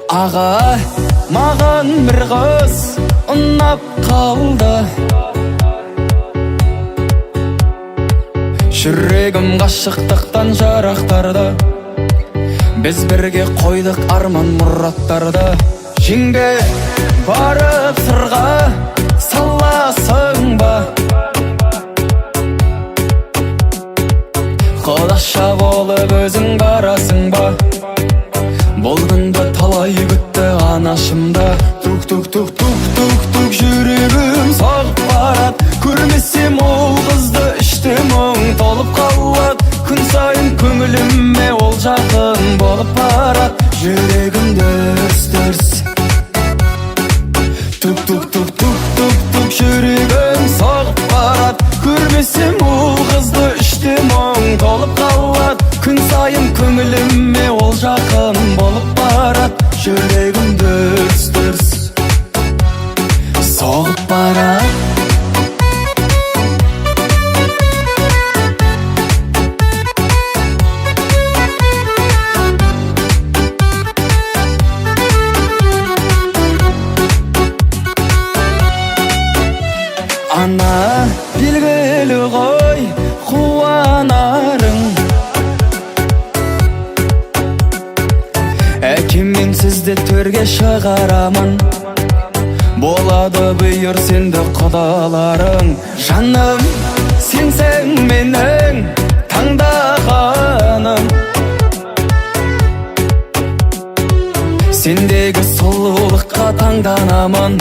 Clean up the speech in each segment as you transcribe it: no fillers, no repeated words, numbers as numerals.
Аға, маған бір қыз ұнап қалды. Жүрегім ғашықтықтан жарақтарды. Біз бірге қойдық арман мұраттарды. Жеңге, барып сырға саласың ба? Құдаша болып өзің барасың ба? Бұл күнді талай күтті анашым да. Тук тук тук тук тук тук, жүрегім соғып барады. Көрмесем ол қызды, іште мұң толып қалады. Күн сайын көңіліме ол жақын болып барады. Жүрегім дүрс дүрс. Тук тук тук тук тук тук, жүрегім соғып барады. Көрмесем ол қызды, іште мұң толып қалады. Күн сайын көңіліме ол жақын болып барады. Жүрегім дүрс дүрс соғып барады. Ана, белгілі ғой қуанарың. Әкеммен сізді төрге шығарамын. Болады бұйыр сенді құдаларың. Жаным, сенсің менің таңдағаным. Сендегі сұлулыққа таңданамын.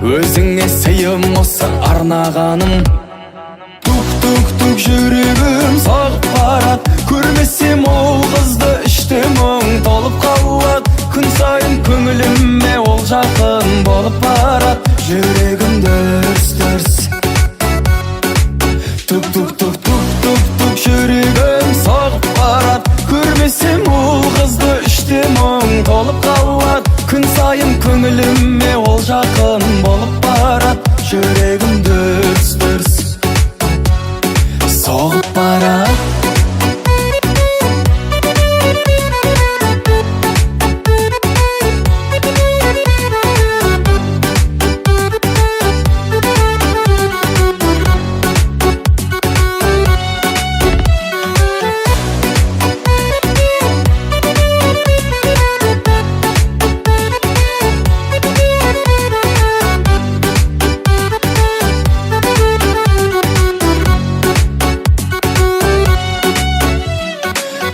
Өзіңе сыйым осы арнағаным. Тук тук тук, жүрегім соғып барады. Көрмесем ол қызды, іште мұң толып қалады. Күн сайын көңіліме ол жақын болып барады. Жүрегім дүрс дүрс. Тук тук тук тук тук тук, жүрегім соғып барады. Көрмесем ол қызды, іште мұң толып қалады. Күн сайын көңіліме ол жақын болып барады. Жүрегім дүрс дүрс соғып барады.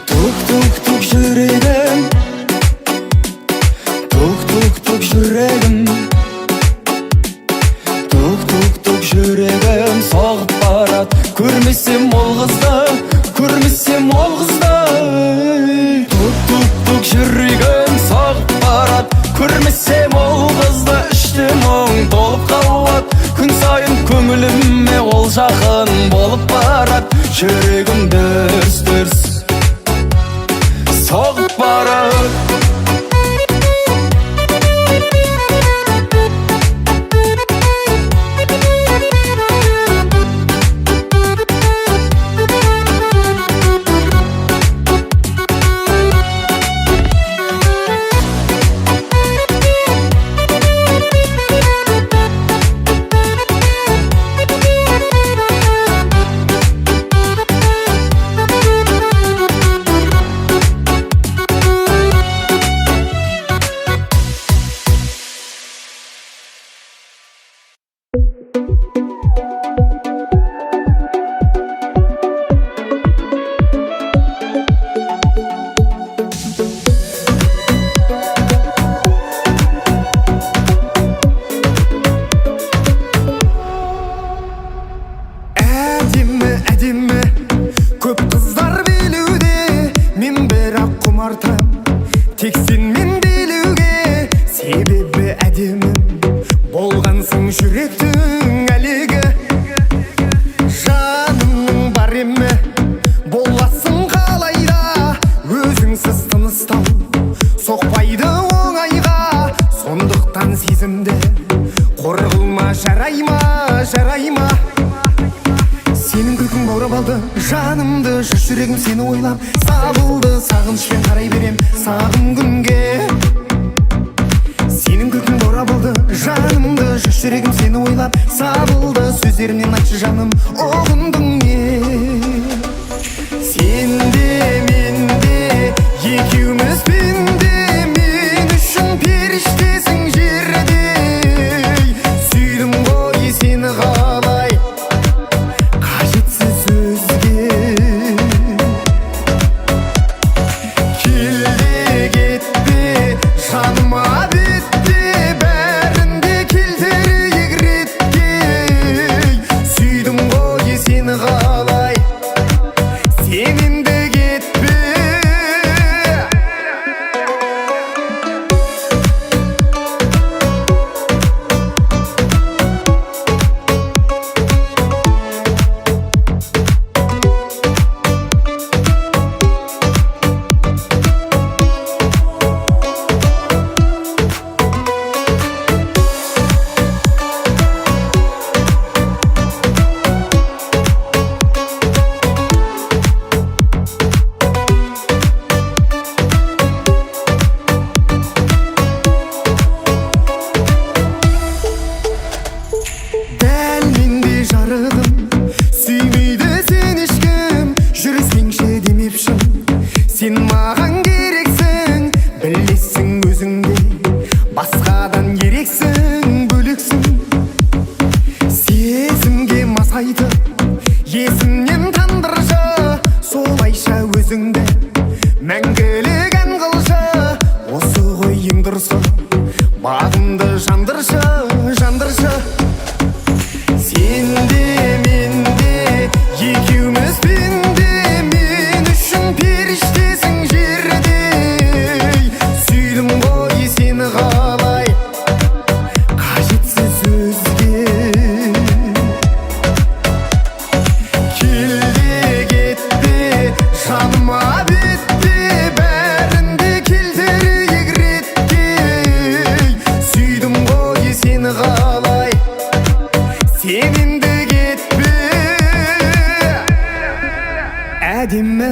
Тук тук тук, жүрегім. Тук тук тук, жүрегім. Тук тук тук, жүрегім соғып барады. Көрмесем ол қызды, көрмесем ол қызды. Тук тук тук, жүрегім соғып барады. Көрмесем ол қызды, іште мұң толып қалады. Күн сайын көңіліме ол жақын болып барады. Жүрегім дүрс дүрс соғып барады. Әдемі, әдемі, көп қыздар билеуде. Мен бірақ құмартам тек сенмен билеуге. Себебі әдемі болғансың, жүректің әлегі. Жанымның бар емі боласың қалайда. Өзіңсіз тыныстау соқпайды оңайға. Сондықтан сезімді қор қылма, жарай ма, жарай ма? Сенің күлкің баурап алды жанымды. Жүр, жүрегім сені ойлап сабылды. Сағынышпен қарай берем сағым күнге. ұрса, бағымды жандыршы, жандыршы. Сен де, мен де, екеуміз пенде. Мен үшін періштесің жерде. Сүйдім ғой сені қалай, қажетсіз өзге. Кел де кетпе, жаныма бетте, бәрін де келтірейік ретке. Сүйдім ғой сені қалай, сен енді кетпе. Әдемі.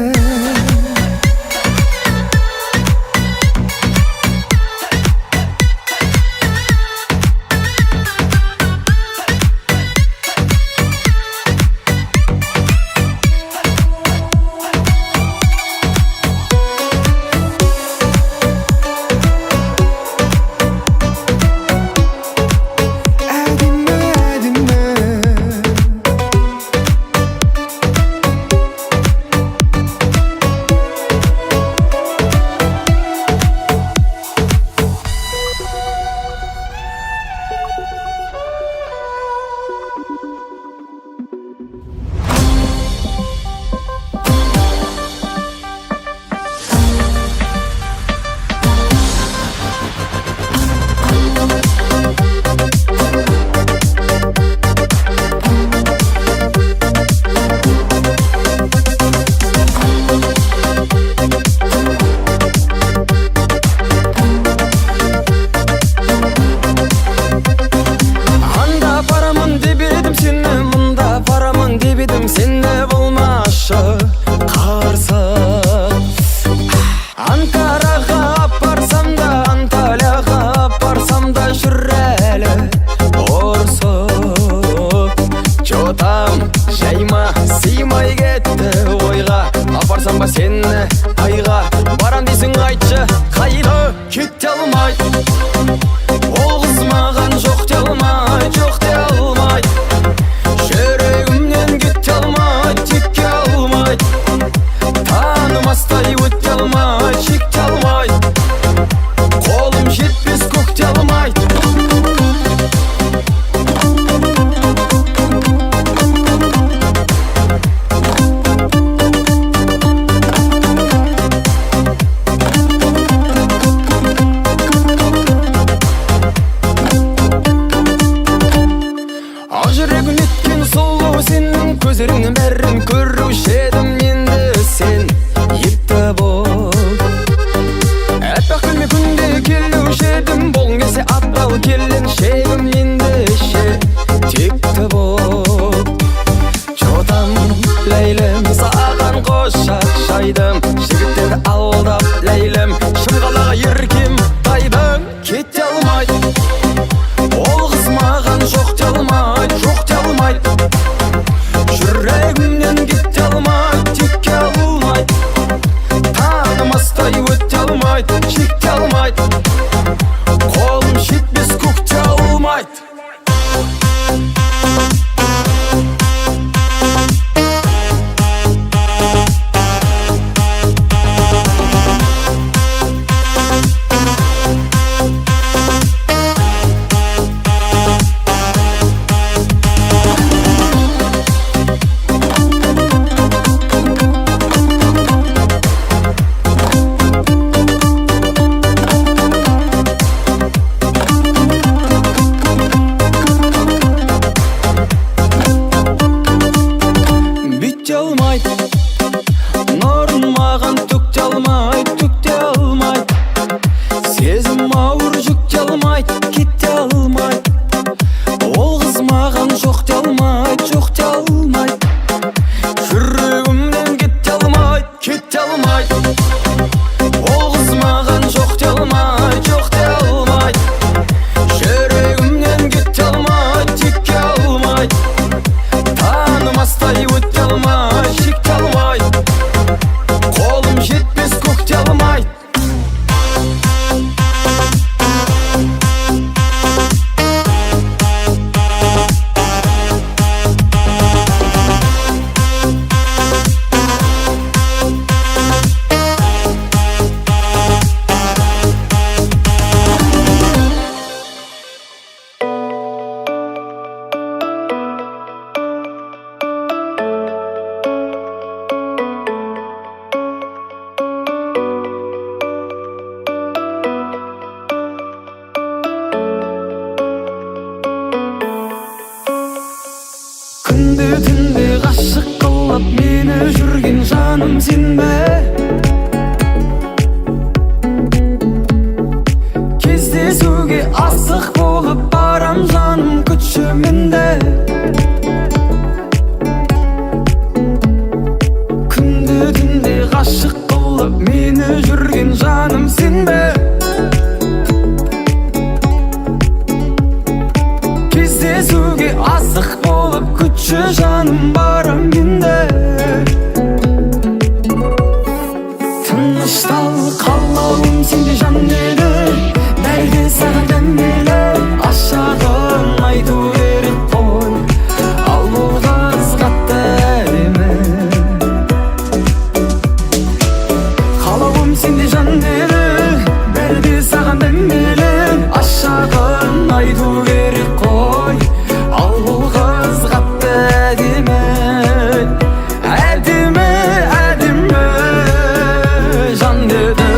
Әдемі, әдемі. Анда барамын деп едім сені, мында барамын деп едім сені, болмашы қарсы. Анкараға апарсам да, Анталияға апарсам да, жүр әлі ұрсып. Че там, жайма сыймай кетті ойға, апарсам ба сені айға? Барам дейсің, айтшы қайда? Кете алмай ол қыз маған жоқ дей алмай, жоқ дей алмай. Жүрегімнен кете алмай, текке алмай. Танымастай өте алмай, шекте алмай. Қолым жетпес көкте алмайды. Ақ жүрегім неткен сұлу сенің көздеріңнен бәрін көруші едім, енді сен епті бол. Аппақ гүлме күнде келуші едім, болғың келсе адал келіншегім, ендеше текті бол. Че там, Ләйлім, саған құшақ жайдым, жігіттерді алдап, Ләйлім, шымқалаға еркем тайдың. Кете алмай ол қыз маған жоқ дей алмайды, жоқ дей алмайды. Жүрегімнен кете алмайды, текке алмайды. Танымастай өте алмайды, шекте алмайды. Қолым жетпес көкте алмайды. Ғашық қылып мені жүрген жаным сен бе? Кездесуге асық болып барам, жаным, күтші менді. Күнде түнде ғашық қылып мені жүрген жаным сен бе? Кездесуге асық болып күтші, жаным, барам енді. Тыныштал, қалауым сенде, жан деді, бәрі де саған дәмелі. Ашағын айту керек қой, ал бұл қыз қатты әдемі. Қалауым сенде, жан деді, бәрі де саған дәмелі. Ашағын айту керек қой, ал бұл қыз қатты әдемі. Әдемі, әдемі, жан деді.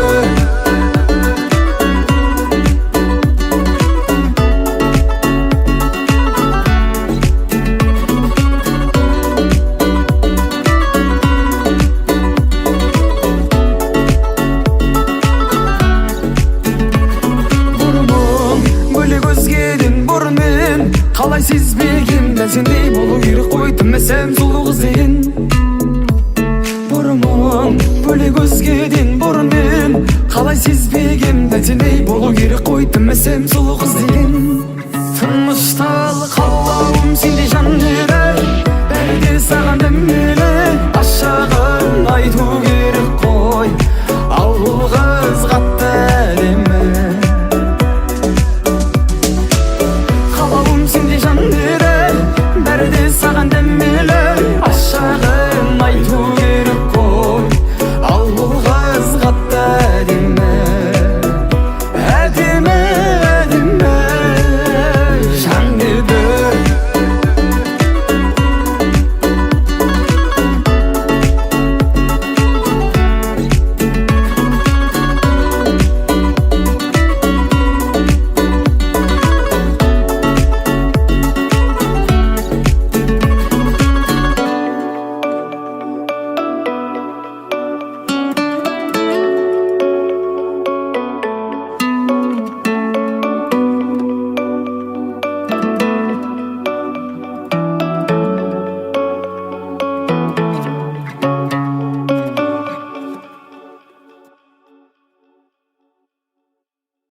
Бұрымың бөлек өзгеден бұрын мен қалай сезбеген, дәл сендей болу керек қой тімесем сұлу қыз деген. Бұрымың бөлек өзгеден бұрын мен қалай сезбеген, дәл сендей болу керек қой тімесем сұлу қыз деген.